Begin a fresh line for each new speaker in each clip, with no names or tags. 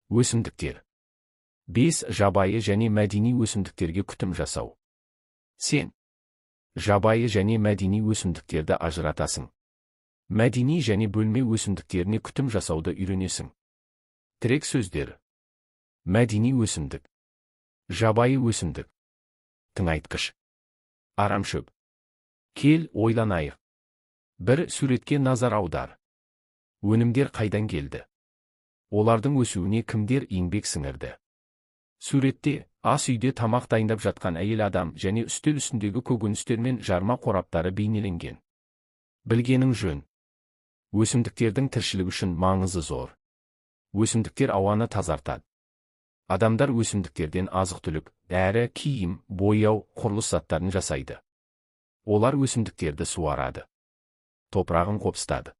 Өсімдіктер. 5. Жабайы және мәдени өсімдіктерге күтім жасау. Сен жабайы және мәдени өсімдіктерді ажыратасың. Мәдени және бөлме өсімдіктеріне күтім жасауды үйренесің. Тірек сөздер. Мәдени өсімдік. Жабайы өсімдік. Тыңайтқыш. Арамшөп. Кел, ойланайық. 1. Суретке назар аудар. Өнімдер қайдан келді? Олардың өсуіне кімдер еңбек сіңірді? Суретте ас үйде тамақ дайындап жатқан әйел адам және үстел үстіндегі көкөністер мен жарма қораптары бейнеленген. Білгенің жөн. Өсімдіктердің тіршілік үшін маңызы зор. Өсімдіктер ауаны тазартады. Адамдар өсімдіктерден азық-түлік, дәрі, киім, бояу, құрылыс заттарын жасайды. Олар өсімдіктерді суарады. Топырағын қопсытады.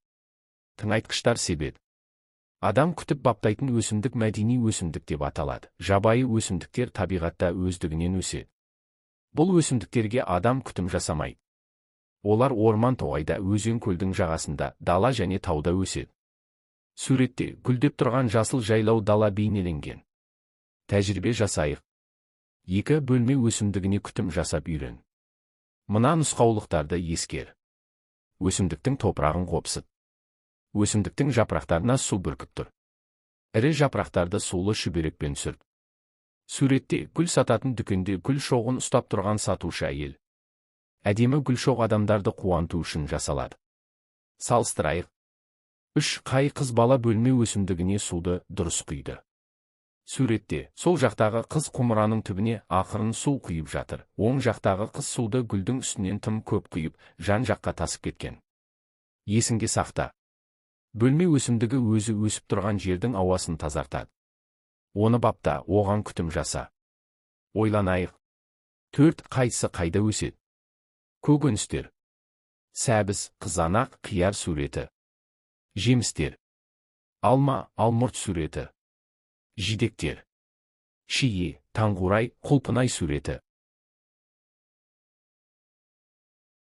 Тыңайтқыштар себеді. Адам күтіп баптайтын өсімдік мәдени өсімдік деп аталады. Жабайы өсімдіктер табиғатта өздігінен өседі. Бұл өсімдіктерге адам күтім жасамайды. Олар орман, тоғайда, өзен, көлдің жағасында, дала және тауда өседі. Суретте гүлдеп тұрған жасыл жайлау, дала бейнеленген. Тәжірибе жасайық. 2. Бөлме өсімдігіне күтім жасап үйрен. Мына нұсқаулықтарды ескер. Өсімдіктің топырағын қопсыт. Өсімдіктің жапырақтарына су бүркіп тұр. Ірі жапырақтарды сулы шүберекпен сүрт. Суретте гүл сататын дүкенде гүл шоғын ұстап тұрған сатушы әйел. Әдемі гүлшоқ адамдарды қуанту үшін жасалады. Салыстырайық. 3. Қай қыз бала бөлме өсімдігіне суды дұрыс құйды? Суретте сол жақтағы қыз құмыраның түбіне ақырын су құйып жатыр. Оң жақтағы қыз суды гүлдің үстінен тым көп құйып, жан жаққа тасып кеткен. Есіңде сақта. Бөлме өсімдігі өзі өсіп тұрған жердің ауасын тазартады. Оны бапта, оған күтім жаса. Ойланайық. 4. Қайсы қайда өседі? Көкөністер. Сәбіз, қызанақ, қияр суреті. Жемістер. Алма, алмұрт суреті. Жидектер. Шие, таңқурай, құлпынай суреті.